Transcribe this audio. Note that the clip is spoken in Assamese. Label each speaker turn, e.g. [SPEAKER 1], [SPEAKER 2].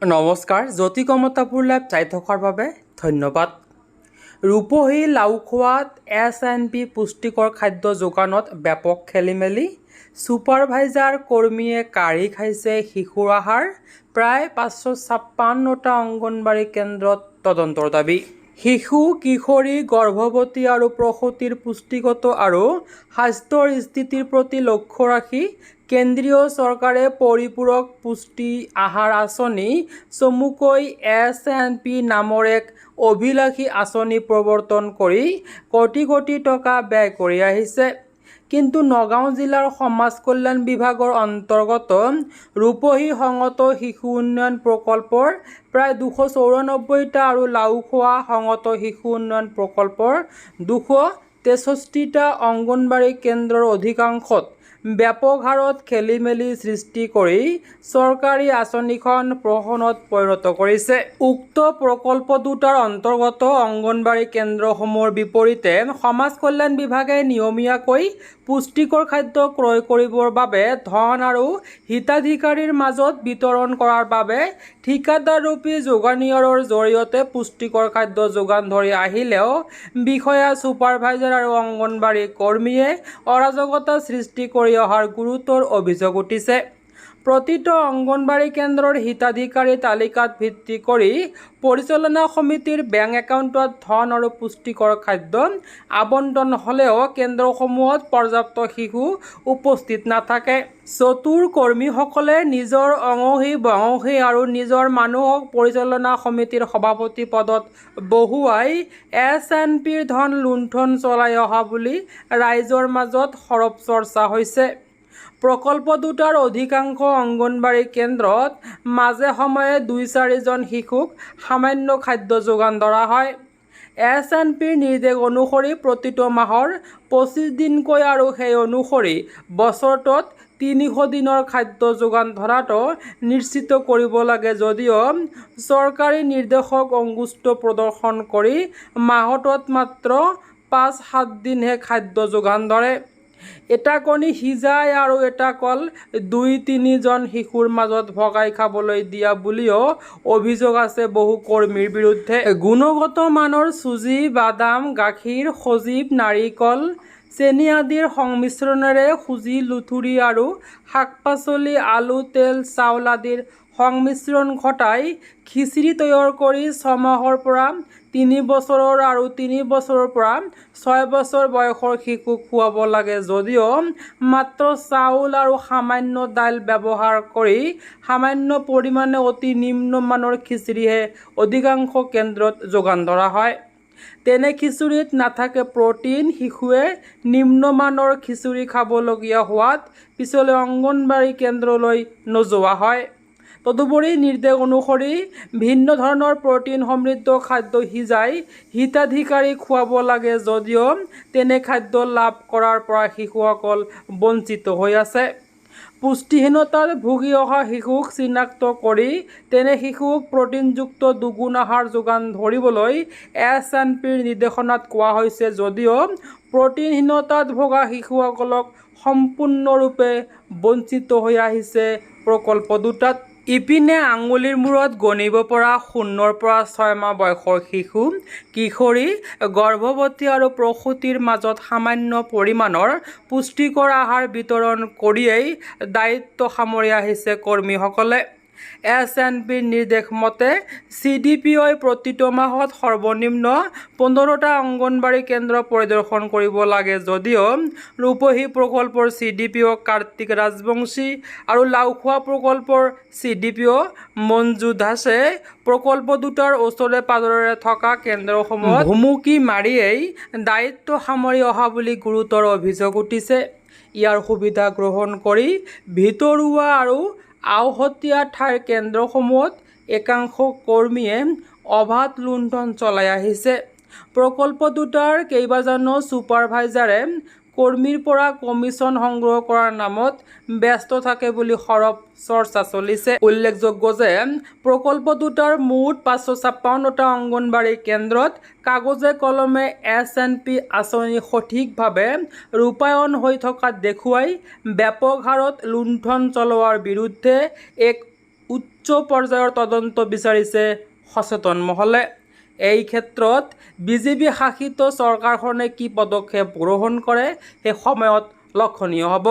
[SPEAKER 1] নমস্কাৰ, জ্যোতি কমতাপুৰ লাইভ চাই থকাৰ বাবে ধন্যবাদ। ৰূপহী লাওখোৱাত এছ এন পি পুষ্টিকৰ খাদ্য যোগানত ব্যাপক খেলিমেলি। ছুপাৰভাইজাৰ কৰ্মীয়ে কাঢ়ি খাইছে শিশুৰ আহাৰ। প্ৰায় 556টা অংগনবাড়ী কেন্দ্ৰত তদন্তৰ দাবী। শিশু, কিশোৰী, গৰ্ভৱতী আৰু প্ৰসূতিৰ পুষ্টিগত আৰু স্বাস্থ্যৰ স্থিতিৰ প্ৰতি লক্ষ্য ৰাখি কেন্দ্ৰীয় চৰকাৰে পৰিপূৰক পুষ্টি আহাৰ আঁচনি, চমুকৈ এছ এন পি নামৰ এক অভিলাষী আঁচনি প্ৰৱৰ্তন কৰি কোটি কোটি টকা ব্যয় কৰি আহিছে। কিন্তু নগাঁও জিলাৰ সমাজ কল্যাণ বিভাগৰ অন্তৰ্গত ৰূপহী সংহত শিশু উন্নয়ন প্ৰকল্পৰ প্ৰায় 294টা আৰু লাওখোৱা সংহত শিশু উন্নয়ন প্ৰকল্পৰ 263টা অংগনবাড়ী কেন্দ্ৰৰ অধিকাংশত ব্যাপক হাৰত খেলিমেলি সৃষ্টি কৰি চৰকাৰী আঁচনিখন প্ৰহসনত পৰিণত কৰিছে। উক্ত প্ৰকল্প দুটাৰ অন্তৰ্গত অংগনবাড়ী কেন্দ্ৰসমূহৰ বিপৰীতে সমাজ কল্যাণ বিভাগে নিয়মীয়াকৈ পুষ্টিকৰ খাদ্য ক্ৰয় কৰিবৰ বাবে ধন আৰু হিতাধিকাৰীৰ মাজত বিতৰণ কৰাৰ বাবে ঠিকাদাৰৰূপী যোগানিয়াৰৰ জৰিয়তে পুষ্টিকৰ খাদ্য যোগান ধৰি আহিলেও বিষয়া, ছুপাৰভাইজাৰ আৰু অংগনবাড়ী কৰ্মীয়ে অৰাজকতা সৃষ্টি কৰি অহাৰ গুৰুতৰ অভিযোগ উঠিছে। প্ৰতিটো অংগনবাড়ী কেন্দ্ৰৰ হিতাধিকাৰী তালিকাত ভিত্তি কৰি পৰিচালনা সমিতিৰ বেংক একাউণ্টত ধন আৰু পুষ্টিকৰ খাদ্য আবণ্টন হ'লেও কেন্দ্ৰসমূহত পৰ্যাপ্ত শিশু উপস্থিত নাথাকে। চতুৰ কৰ্মীসকলে নিজৰ অঙহী বঙহী আৰু নিজৰ মানুহক পৰিচালনা সমিতিৰ সভাপতি পদত বহুৱাই এছ এন পিৰ ধন লুণ্ঠন চলাই অহা বুলি ৰাইজৰ মাজত সৰব চৰ্চা হৈছে। প্ৰকল্প দুটাৰ অধিকাংশ অংগনবাড়ী কেন্দ্ৰত মাজে সময়ে দুই চাৰিজন শিশুক সামান্য খাদ্য যোগান ধৰা হয়। এছ এন পিৰ নিৰ্দেশ অনুসৰি প্ৰতিটো মাহৰ 25 দিনকৈ আৰু সেই অনুসৰি বছৰটোত 300 দিনৰ খাদ্য যোগান ধৰাটো নিশ্চিত কৰিব লাগে যদিও চৰকাৰী নিৰ্দেশক অংগুষ্ঠ প্ৰদৰ্শন কৰি মাহটোত মাত্ৰ 5-7 দিনহে খাদ্য যোগান ধৰে। এটা কণী সিজাই আৰু এটা কল দুই তিনিজন শিশুৰ মাজত ভগাই খাবলৈ দিয়া বুলিও অভিযোগ আছে বহু কৰ্মীৰ বিৰুদ্ধে। গুণগত মানৰ চুজি, বাদাম, গাখীৰ, খজিব, নাৰিকল, চেনি আদিৰ সংমিশ্ৰণেৰে সুজি লুথুৰী আৰু শাক-পাচলি, আলু, তেল, চাউল আদিৰ সংমিশ্ৰণ ঘটাই খিচিৰি তৈয়াৰ কৰি 6 মাহৰ পৰা 3 বছৰৰ আৰু 3 বছৰৰ পৰা 6 বছৰ বয়সৰ শিশুক খুৱাব লাগে যদিও মাত্ৰ চাউল আৰু সামান্য দাইল ব্যৱহাৰ কৰি সামান্য পৰিমাণে অতি নিম্নমানৰ খিচিৰিহে অধিকাংশ কেন্দ্ৰত যোগান ধৰা হয়। তেনে খিচিৰিত নাথাকে প্ৰটিন। শিশুৱে নিম্নমানৰ খিচিৰি খাবলগীয়া হোৱাত পিছলৈ অংগনবাড়ী কেন্দ্ৰলৈ নোযোৱা হয়। তদুপৰি নিৰ্দেশ অনুসৰি ভিন্ন ধৰণৰ প্ৰটিন সমৃদ্ধ খাদ্য সিজাই হিতাধিকাৰীক খুৱাব লাগে যদিও তেনে খাদ্য লাভ কৰাৰ পৰা শিশুসকল বঞ্চিত হৈ আছে। পুষ্টিহীনতাত ভুগি অহা শিশুক চিনাক্ত কৰি তেনে শিশুক প্ৰটিনযুক্ত দুগুণ আহাৰ যোগান ধৰিবলৈ এছ এন পিৰ নিৰ্দেশনাত কোৱা হৈছে যদিও প্ৰটিনহীনতাত ভোগা শিশুসকলক সম্পূৰ্ণৰূপে বঞ্চিত হৈ আহিছে প্ৰকল্প দুটাত। ইপিনে আঙুলিৰ মূৰত গণিব পৰা 0ৰ পৰা 6 মাহ বয়সৰ শিশু, কিশোৰী, গৰ্ভৱতী আৰু প্ৰসূতিৰ মাজত সামান্য পৰিমাণৰ পুষ্টিকৰ আহাৰ বিতৰণ কৰিয়েই দায়িত্ব সামৰি আহিছে কৰ্মীসকলে। এছ এন পিৰ নিৰ্দেশ মতে চি ডি পি অই প্ৰতিটো মাহত সৰ্বনিম্ন 15টা অংগনবাড়ী কেন্দ্ৰ পৰিদৰ্শন কৰিব লাগে যদিও ৰূপহী প্ৰকল্পৰ চি ডি পি অ' কাৰ্তিক ৰাজবংশী আৰু লাওখোৱা প্ৰকল্পৰ চি ডি পি অ' মঞ্জু দাসে প্ৰকল্প দুটাৰ ওচৰে পাজৰে থকা কেন্দ্ৰসমূহত ভুমুকি মাৰিয়েই দায়িত্ব সামৰি অহা বুলি গুৰুতৰ অভিযোগ উঠিছে। ইয়াৰ সুবিধা গ্ৰহণ কৰি ভিতৰুৱা আৰু আওহতীয়া ঠাইৰ কেন্দ্ৰসমূহত একাংশ কৰ্মীয়ে অবাধ লুণ্ঠন চলাই আহিছে। প্ৰকল্প দুটাৰ কেইবাজনো ছুপাৰভাইজাৰে কৰ্মীৰ পৰা কমিছন সংগ্ৰহ কৰাৰ নামত ব্যস্ত থাকে বুলি সৰব চৰ্চা চলিছে। উল্লেখযোগ্য যে প্ৰকল্প দুটাৰ মুঠ 556টা অংগনবাড়ী কেন্দ্ৰত কাগজে কলমে এছ এন পি আঁচনি সঠিকভাৱে ৰূপায়ণ হৈ থকা দেখুৱাই ব্যাপক হাৰত লুণ্ঠন চলোৱাৰ বিৰুদ্ধে এক উচ্চ পৰ্যায়ৰ তদন্ত বিচাৰিছে সচেতন মহলে। এই ক্ষেত্ৰত বিজেপি শাসিত চৰকাৰখনে কি পদক্ষেপ গ্ৰহণ কৰে, সেই সময়ত লক্ষণীয় হ'ব।